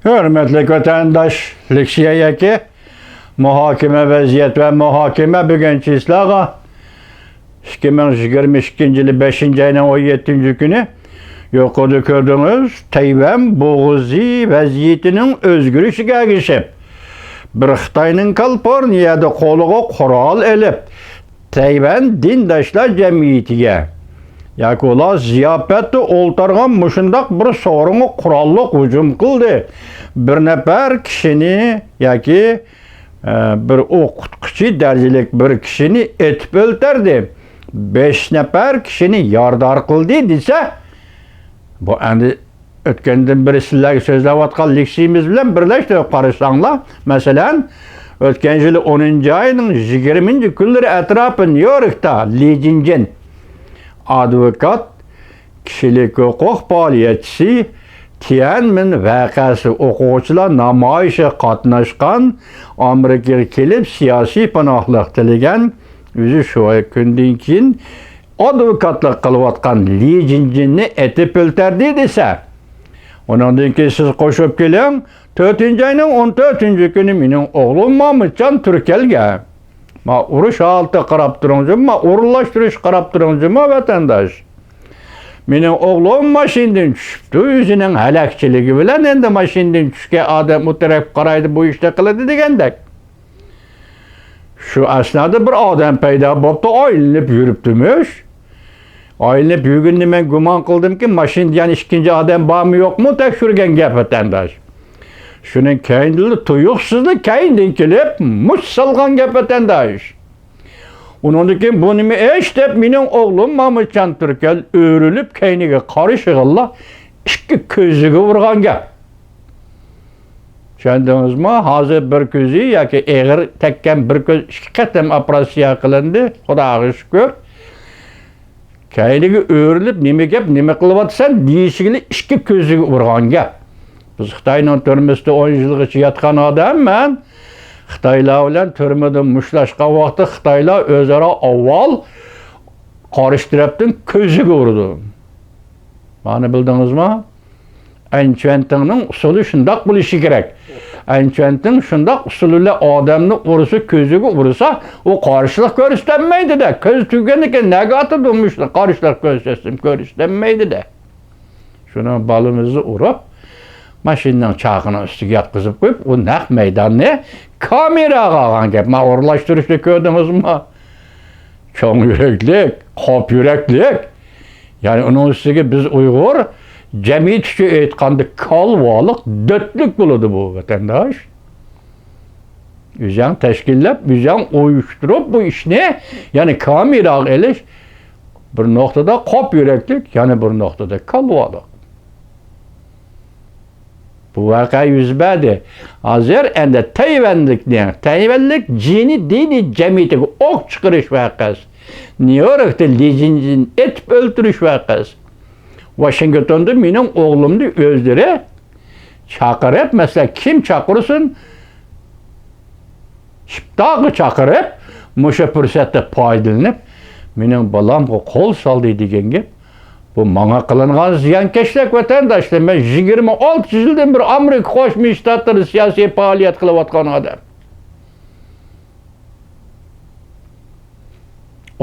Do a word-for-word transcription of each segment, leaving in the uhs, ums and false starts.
ھۆرمەتلىك ۋەتەنداش، لېكسىيە ياكى مۇھاكىمە ۋەزىيەت ۋە مۇھاكىمە بۈگۈن چىسلاغا ئىككى مىڭ يىگىرمە ئىككىنچى يىلى بەشىنچى ئاينىڭ ئون يەتتىنچى كۈنى. يۇقىرىدا كۆردىڭىز، تەيۋەن بوغۇزى ۋەزىيىتىنىڭ ئۆزگىرىشىگە ئەگىشىپ، بىر خىتاينىڭ كالىفورنىيەدە قولىغا قورال ئېلىپ، تەيۋەن دىنداشلار جەمئىيىتىگە ياكى ئۇلار زىياپەتتە ئولتۇرغان مۇشۇنداق بىر سورۇنغا قوراللىق ھۇجۇم قىلدى. بىر نەپەر كىشىنى ياكى، ئە، بىر ئوقۇتقۇچى دەرىجىلىك بىر كىشىنى ئېتىپ ئۆلتۈردى. بەش نەپەر كىشىنى يارىدار قىلدى دېسە، بۇ ئەمدى ئۆتكەندىن بېرى سىلەرگە سۆزلەۋاتقان لېكسىيىمىز بىلەن بىرلەشتۈرۈپ قارىساڭلار، مەسىلەن، ئۆتكەن يىلى ئونىنچى ئاينىڭ يىگىرمىنچى كۈنلىرى ئەتراپى نيۇ يوركتا لى جىنجىن، ئادۋوكات، كىشىلىك ھوقۇق پائالىيەتچىسى، تيەنئەنمېن ۋەقەسى ئوقۇغۇچىلار نامايىشىغا قاتناشقان، ئامېرىكىغا كېلىپ سىياسىي پاناھلىق تىلىگەن، ئۆزى شۇ كۈندىن كېيىن ئادۋوكاتلىق قىلىۋاتقان لى جىنجىننى ئېتىپ ئۆلتۈردى دېسە، ئۇنىڭدىن كېيىن سىز قوشۇپ كېلىڭ، تۆتىنچى ئاينىڭ ئون تۆتىنچى كۈنى مېنىڭ ئوغلۇم مامۇتجان تۈركەلگە، ما ئۇرۇش ھالىتىگە قاراپ تۇرۇڭ جۇمۇ، ما ئورۇنلاشتۇرۇشقا قاراپ تۇرۇڭ جۇمۇ، ۋەتەنداش. مېنىڭ ئوغلۇم ماشىنىدىن چۈشۈپتۇ، ئۆزىنىڭ ھەلەكچىلىكى بىلەن ئەمدى ماشىنىدىن چۈشكەن ئادەم ئۇ تەرەپكە قارايدۇ، بۇ ئىشنى قىلىدۇ دېگەندەك. شۇ ئەسنادا بىر ئادەم پەيدا بوپتۇ، ئايلىنىپ يۈرۈپتىمىش. ئايلىنىپ يۈرگىنىنى مەن گۇمان قىلدىمكى، ماشىنىدا يەنە ئىككىنچى ئادەم بارمۇ يوقمۇ تەكشۈرگەن گەپ، ۋەتەنداش. شۇنىڭ كەينىدىنلا تۇيۇقسىزلا كەينىدىن كېلىپ مۇشت سالغان گەپ، ۋەتەنداش. ئۇنىڭدىن كېيىن بۇ نېمە ئىش دەپ مېنىڭ ئوغلۇم مامۇتجان تۈركەل ئۆرۈلۈپ كەينىگە قارىشىغىنىلا ئىككى كۆزىگە ئۇرغان گەپ. چۈشەندىڭىزمۇ؟ ھازىر بىر كۆزى ياكى ئېغىر تەگكەن بىر كۆز ئىككى قېتىم ئوپېراتسىيە قىلىندى، خۇداغا شۈكۈر. كەينىگە ئۆرۈلۈپ، نېمە گەپ، نېمە قىلىۋاتىسەن دېيىشىگىلى ئىككى كۆزىگە ئۇرغان گەپ. بىز خىتاينىڭ تۈرمىسىدە ئون يىلغىچە ياتقان ئادەم مەن. خىتايلار بىلەن تۈرمىدە مۇشتلاشقان ۋاقىتتا خىتايلار ئۆزئارا ئاۋۋال قارشى تەرەپتىن كۆزىگە ئۇرىدۇ. مانا بىلدىڭىزمۇ؟ ئەنچۈەنتىڭنىڭ ئۇسۇلى شۇنداق بولۇشى كېرەك. ئەنچۈەنتىڭ شۇنداق ئۇسۇل بىلەن ئادەمنى ئۇرسا، كۆزىگە ئۇرسا، ئۇ قارشىلىق كۆرسىتەلمەيدۇ-دە. كۆز تۈگىگەندىن كېيىن نەگە ئاتىدۇ مۇشۇ قارشىلىق كۆرسەتسىمۇ كۆرسىتەلمەيدۇ-دە. شۇنىڭ بالىمىزنى ئۇرۇپ، ماشىنىنىڭ چاقىنىڭ ئۈستىگە ياتقۇزۇپ قويۇپ، ئۇ نەق مەيداننى كامېراغا ئالغان گەپ. مانا ئورۇنلاشتۇرۇشنى كۆردىڭىزمۇ؟ چوڭ يۈرەكلىك، قاپ يۈرەكلىك. يەنى ئۇنىڭ ئۈستىگە بىز ئۇيغۇر جەمئىيىتى ئۈچۈن ئېيتقاندا كالۋالىق، دۆتلۈك بولىدۇ بۇ، ۋەتەنداش. ئۆزەڭ تەشكىللەپ، ئۆزەڭ ئۇيۇشتۇرۇپ بۇ ئىشنى، يەنى كامېراغا ئېلىش، بىر نۇقتىدا قاپ يۈرەكلىك، يەنە بىر نۇقتىدا كالۋالىق. بۇ ۋەقە يۈز بەردى. ھازىر ئەمدى تەيۋەنلىكنى، تەيۋەنلىك جىنى دىنىي جەمئىيىتىگە ئوق چىقىرىش ۋەقەسى، نيۇ يوركتا لى جىنجىننى ئېتىپ ئۆلتۈرۈش ۋەقەسى، ۋاشىنگتوندا مېنىڭ ئوغلۇمنى ئۆزلىرى چاقىرىپ، مەسىلەن، كىم چاقىرسۇن، شىپتاغا چاقىرىپ، مۇشۇ پۇرسەتتە پايدىلىنىپ، مېنىڭ بالامغا قول سالدى دېگەن گەپ. بۇ ماڭا قىلىنغان زىيانكەشلىك، ۋەتەنداشلار. مەن يىگىرمە ئالتە يىلدىن بېرى ئامېرىكا قوشما شتاتلىرىدا سىياسىي پائالىيەت قىلىۋاتقان ئادەم.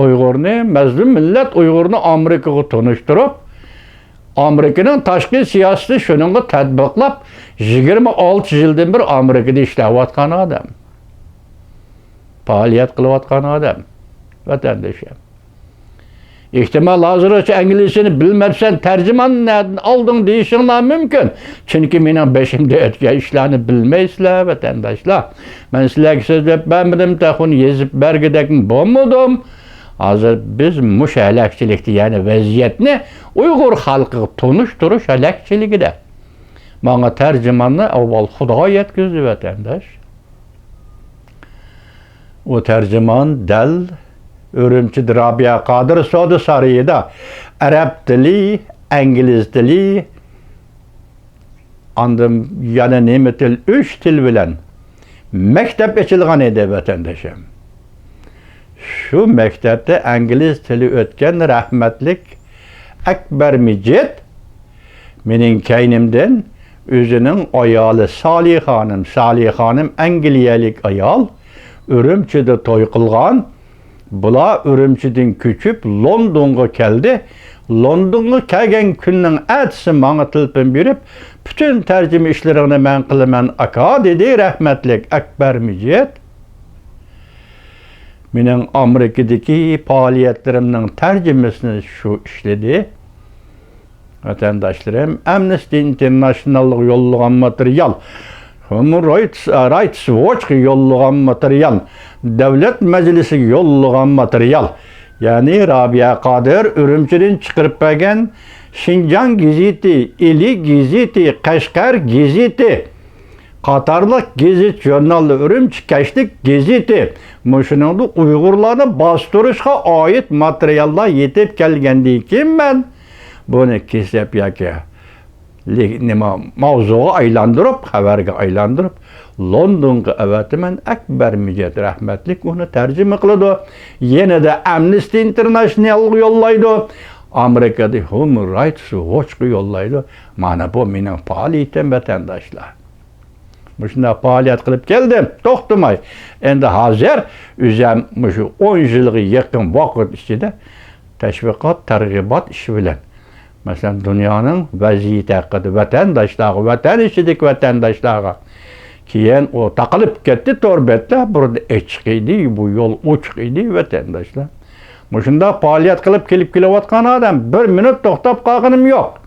ئۇيغۇرنى، مەزلۇم مىللەت ئۇيغۇرنى ئامېرىكىغا تونۇشتۇرۇپ، ئامېرىكىنىڭ تاشقى سىياسىتى شۇنىڭغا تەتبىقلاپ، يىگىرمە ئالتە يىلدىن بېرى ئامېرىكىدا ئىشلەۋاتقان ئادەم. پائالىيەت قىلىۋاتقان ئادەم. ۋەتەندىشىم. ئېھتىمال، ھازىرغىچە ئىنگلىزچىنى بىلمەپسەن، تەرجىماننى نەدىن ئالدىڭ دېيىشىڭلار مۇمكىن. چۈنكى مېنىڭ بېشىمدا ئۆتكەن ئىشلارنى بىلمەيسىلەر، ۋەتەنداشلار. مەن سىلەرگە سۆزلەپ بەرمىدىم، تېخى ئۇنى يېزىپ بەرگۈدەكمۇ بولمىدىم. ھازىر بىز مۇشۇ ھەلەكچىلىكتە، يەنى ۋەزىيەتنى ئۇيغۇر خەلقىگە تونۇشتۇرۇش ھەلەكچىلىكىدە. ماڭا تەرجىماننى ئاۋۋال خۇدا يەتكۈزدى، ۋەتەنداش. ئۇ تەرجىمان دەل ئۈرۈمچىدە رابىيە قادىر سودا سارىيىدا ئەرەب تىلى، ئىنگلىز تىلى، ئاندىن يەنە نېمە تىل، ئۈچ تىل بىلەن مەكتەپ ئېچىلغان ئىدى، ۋەتەندىشىم. شۇ مەكتەپتە ئىنگلىز تىلى ئۆتكەن رەھمەتلىك ئەكبەر مىجىت مېنىڭ كەينىمدىن ئۆزىنىڭ ئايالى سالىيە خانىم، سالىيە خانىم ئەنگلىيەلىك ئايال، ئۈرۈمچىدە توي قىلغان. بۇلار ئۈرۈمچىدىن كۆچۈپ لوندونغا كەلدى. لوندونغا كەلگەن كۈننىڭ ئەتىسى ماڭا تېلېفون بېرىپ، پۈتۈن تەرجىمە ئىشلىرىڭنى مەن قىلىمەن، ئاكا، دېدى رەھمەتلىك ئەكبەر مىجىت. مېنىڭ ئامېرىكىدىكى پائالىيەتلىرىمنىڭ تەرجىمىسىنى شۇ ئىشلىدى. ۋەتەنداشلىرىم، ئەمنىستى ئىنتېرناشنالغا يوللىغان ماتېرىيال، ھۇمەن رايتس، رايتس ۋوچقا يوللىغان ماتېرىيال، دۆلەت مەجلىسىگە يوللىغان ماتېرىيال، يەنى رابىيە قادىر ئۈرۈمچىدىن چىقىرىپ بەرگەن شىنجاڭ گېزىتى، ئىلى گېزىتى، قەشقەر گېزىتى، قاتارلىق گېزىت-ژۇرناللار، ئۈرۈمچى كەچلىك گېزىتى، مۇشۇنىڭدا ئۇيغۇرلارنى باستۇرۇشقا ئائىت ماتېرىياللار يېتىپ كەلگەندىن كېيىن، مەن بۇنى كېسىپ ياكى لى-، نېمە، ماۋزۇغا ئايلاندۇرۇپ، خەۋەرگە ئايلاندۇرۇپ، لوندونغا ئەۋەتىمەن. ئەكبەر مىجىت رەھمەتلىك ئۇنى تەرجىمە قىلىدۇ. يەنىدە ئەمنىستى ئىنتېرناشنالغا يوللايدۇ. ئامېرىكىدا ھۇمەن رايتس ۋوچقا يوللايدۇ. مانا بۇ مېنىڭ پائالىيىتىم، ۋەتەنداشلار. مۇشۇنداق پائالىيەت قىلىپ كەلدىم، توختىماي. ئەمدى ھازىر ئۆزۈم مۇشۇ ئون يىلغا يېقىن ۋاقىت ئىچىدە تەشۋىقات، تەرغىبات ئىشى بىلەن، مەسىلەن، دۇنيانىڭ ۋەزىيىتى ھەققىدە ۋەتەنداشلارغا، ۋەتەن ئىچىدىكى ۋەتەنداشلارغا. كېيىن ئۇ تاقىلىپ كەتتى تور بەتتە، بۇردا ئېچىق ئىدى، بۇ يول ئوچۇق ئىدى، ۋەتەنداشلار. مۇشۇنداق پائالىيەت قىلىپ كېلىپ كېلىۋاتقان ئادەم، بىر مىنۇت توختاپ قالغىنىم يوق.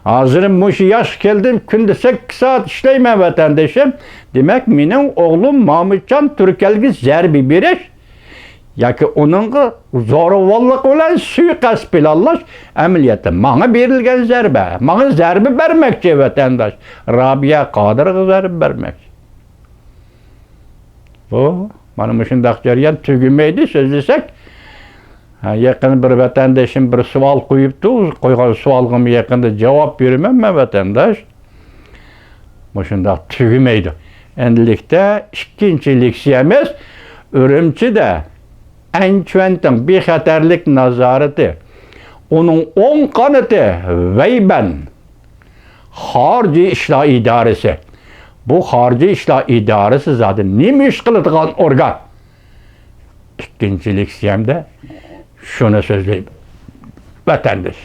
ھازىر مۇشۇ ياشقا كەلدىم، كۈندە سەككىز سائەت ئىشلەيمەن، ۋەتەندىشىم. دېمەك، مېنىڭ ئوغلۇم مامۇتجان تۈركەلگە زەربە بېرىش ياكى ئۇنىڭغا زورىۋاللىق بىلەن سۇيىقەست پىلانلاش ئەمەلىيەتتە ماڭا بېرىلگەن زەربە. ماڭا زەربە بەرمەكچى، ۋەتەنداش. رابىيە قادىرغا زەربە بەرمەكچى. بۇ، مانا مۇشۇنداق جەريان تۈگىمەيدۇ، سۆزلىسەك. ھە، يېقىن بىر ۋەتەندىشىم بىر سوئال قويۇپتۇ، قويغان سوئالغىمۇ يېقىندا جاۋاب بېرىمەن مەن، ۋەتەنداش. مۇشۇنداق تۈگىمەيدۇ. ئەمدىلىكتە ئىككىنچى لېكسىيەمىز ئۈرۈمچىدە ئەنچۈەنتىڭ بىخەتەرلىك نازارىتى، ئۇنىڭ ئوڭ قانىتى ۋەيبەن. خارىجىي ئىشلار ئىدارىسى. بۇ خارىجىي ئىشلار ئىدارىسى زادى نېمە ئىش قىلىدىغان ئورگان؟ ئىككىنچى لېكسىيەمدە شۇنى سۆزلەيمەن، ۋەتەنداش.